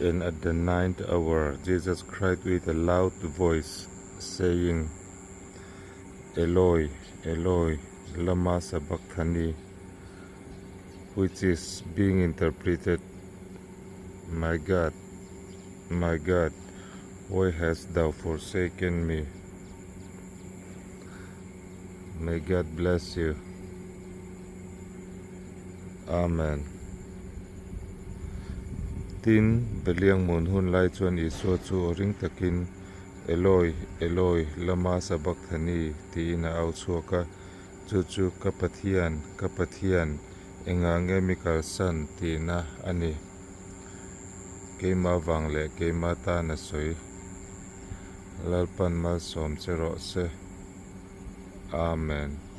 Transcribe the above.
And at the ninth hour Jesus cried with a loud voice, saying, Eloi, Eloi, lama sabachthani, which is being interpreted, My God, my God, why hast thou forsaken me? May God bless you. Amen. Tin, Beliang mun hun lai chuan Isua chu aw ring takin, Eloi, Eloi, lama sabachthani, tiin a au chhuak a. Chu chu ka Pathian, ka Pathian, engah nge mi kalsan tihna a ni. Keimah vang leh keimah tan a sawi. Lalpan malsawm che rawh se. Amen.